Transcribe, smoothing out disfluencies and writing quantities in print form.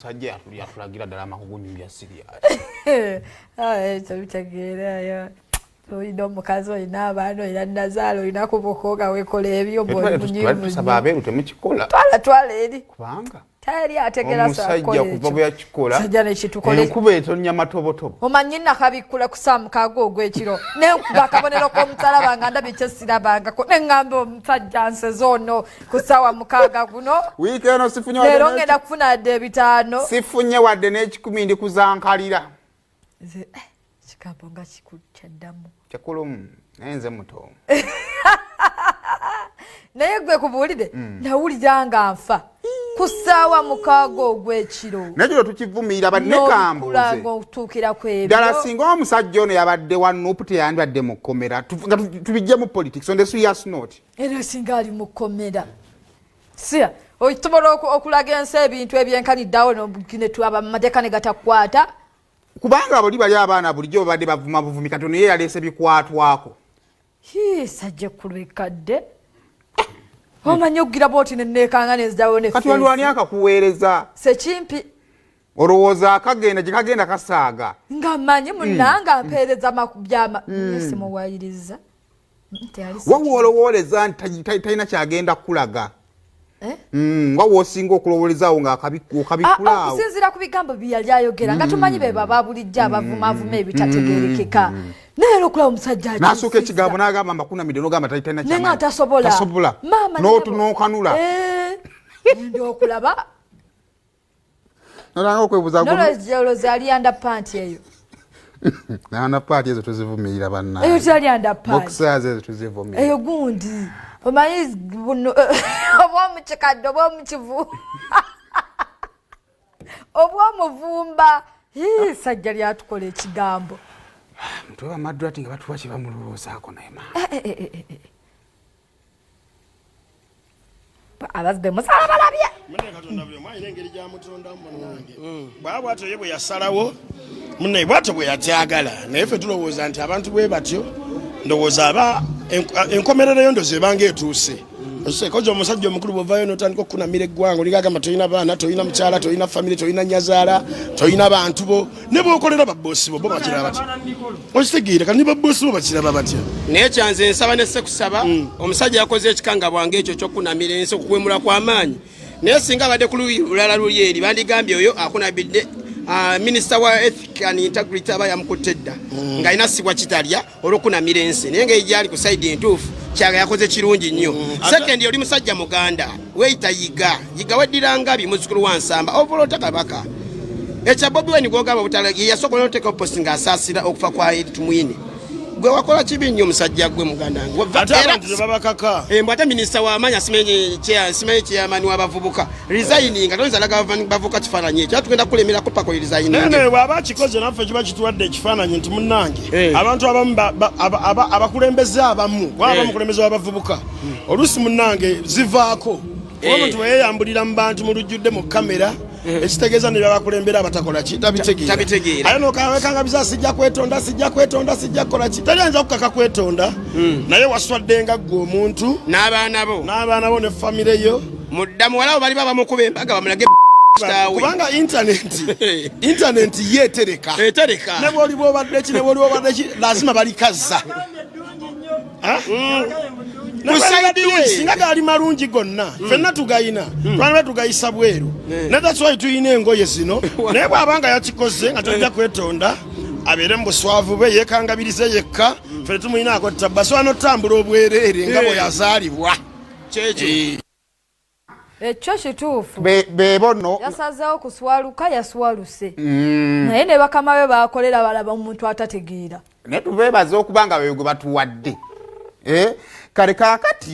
Sajja yatulagira ddala amakugunyumya serious. Ekyo bitegeerayo, olina omukazi, olina abaana, olina nazaala, olina kubuko nga wekola ebyo. Tusaba abeeru temukikola. Twala, twala eri. Kubanga Teri ategera. Omusajja kuva bwe yakikola, Sajja nekitukole. Enkuba etonnya matobotobo. Omanyi nakabikkula ku saa 6 ogw'ekiro, nenkuba akabonero k'omusalaba nga ndabye kyesirabangako, neŋŋamba omusajja nseze ono ku ssaawa 6 guno. Wiiki eno sifunye wadde Leero ngenda kufuna dde 500. Sifunye wadde n'100, ndi kuzankalira. Nze, ekigambo nga kikukyaddamu. Kyekulumu, naye nze muto. Naye gwe kubuulire, nawulira nga nfa ku ssaawa 6 ogw'ekiro. Naye kino tukivumirira bannekambuuze. Nga otuukira ku ebyo. Ddala singa omusajja ono yabadde wa NUP, teyandibadde mu kkomera? Nga tubijjemu politics on the serious note. Era singa ali mu kkomera, siya osobola okulaga ensi ebintu ebyenkaniddeawo netwaba mu mateeka ne gatakwata. Kubanga bali bali abaana bulijjo babadde bavuma buvumi, katono ye yaleese bikwatwako. Hii, sajja ekkulu ekkadde, omanyi okugira bwoti neneekanga nenzirawo. Kati waliwo ani akakuweereza? Sekimpi. Olowooza akagenda gye kagenda kasaaga. Nga mmanyi munnanga mpeereza byama simuwayiriza. Wawa olowooleza nti talina kyagenda kukulaga. Eh? Nga woosinga okulowoolezaawo ng'okabikulaawo. Okusinziira ku bigambo bye yali ayogera, nga tumanyi be baba bulijjo abavumaavuma ebitategeerekeka, naye era okulaba omusajja N'asooka ekigambo n'agamba mbakunamidde, n'ogamba talina. Naye nga tasobola. Tasobola. Maama. N'otunokanula. Ndi okulaba Nolanga okwebuuza. Noloza ali underpant eyo. Underpant ezo tuzivumirira banna. Eyo teyali underpant. Boxers ezo tuzivumirira. Eyo gundi, omanyi buno oba omukikadde oba omukivu oba omuvumba. Hii, sajja lyatukola ekigambo. Mutwe bamadrati nga batuwa kyebamulowoozaako, naye ma Eh, abazbe musala balabye. Munne, Katonda buli omu alina engeri gyamutondamu. Munnange, bwaba bwatyo ye bwe yasalawo, munne bwatyo bwe yakyagala, naye ffe tulowooza nti abantu bwe batyo, ndowooza aba enkomerero ndowooza ebanga etuuse. Kozi omusajja omukulu bwovaayo notandika okukunamira eggwanga, olinga agamba tolina baana, tolina mukyala, tolina famire, tolina nyazaala, tolina bantu bo, ne bokolera babosi bo, bo bakiraba batya? Okitegeera? Kati ne babosi bo bakiraba batya? Naye kyanze nsaba ne sekusaba, omusajja yakoze ekikanga bwange ekyo ekyokunamira ensi, okuwemula kw'amaanyi, naye singa abadde ku luyi lulala luli eri, bandigambye oyo akunamidde. Minisita wa ethic and integrity aba yamukutte dda ng'alina sibwa kitalya olw'okunamira ensi, naye ngeri gyali ku side entuufu, kyaga yakoze kirungi nnyo. Second, oli musajja muganda, weeyita Yiga. Yiga weddira ngabi, muzzukulu wa Nsamba, ovolota kabaka. Ekya Bobi Wine gwogamba butala, ye yasooka noteeka post ng'asaasira okufa kwa Eri Tumwine. Gwe wakola kibi nnyo, musajja gwe, muganda wange. Ate Era- abantu tebabakaka. Mbw ate minisita w'amaanyi, asimanyi simanyi chairman w'abavubuka, resigning nga toyinza laga bavubuka kifaananyi ekyo, tugenda kulemerako paka Naye resigning. Naye bw'aba akikoze, naffe kiba kituwadde ekifaananyi nti munnange, abantu abamu abakulembeze abamu waba omukulembeze w'abavubuka oluusi munnange zivaako. Omuntu bwe yeeyambulira mu bantu mu lujjudde mu kamera, ekitegeeza ne byabakulembera abatakola ki, tabitegeera. Tabitegeera. Aye nokawekanga sijja kwetonda, sijja kwetonda, sijja kukola ki, teri ayinza kukaka kwetonda, naye waswadde nga ggwe omuntu n'abaana bo. N'abaana bo ne famire yo. Mudda muwala wo bali babamukuba embaga bamulage kitaawe. Kubanga intaneti ye etereka. Etereka. Ne bwoli bwobadde ki, ne bwoli bwobadde ki, lazima balikazza. Ku side ye. Singa gaali malungi gonna, ffenna tugayina, twaliba tugayisa bweru, ne that's why tuyina engoye zino. Naye bw'abanga yakikoze nga tojja kwetonda, abeere mu buswavu bwe, yeekangabirize yekka, ffe tumuyinaako tabba, sobola n'otambula obwereere nga bwe yazaalibwa. Kyekyo. Ekyo kituufu. Bebo no. Yasazeewo kuswaluka, yaswaluse, naye ne bakama be bakolera balaba omuntu atategeera. Naye tubeebaza okuba nga bwe gwe batuwadde. Eh, kale kaakati.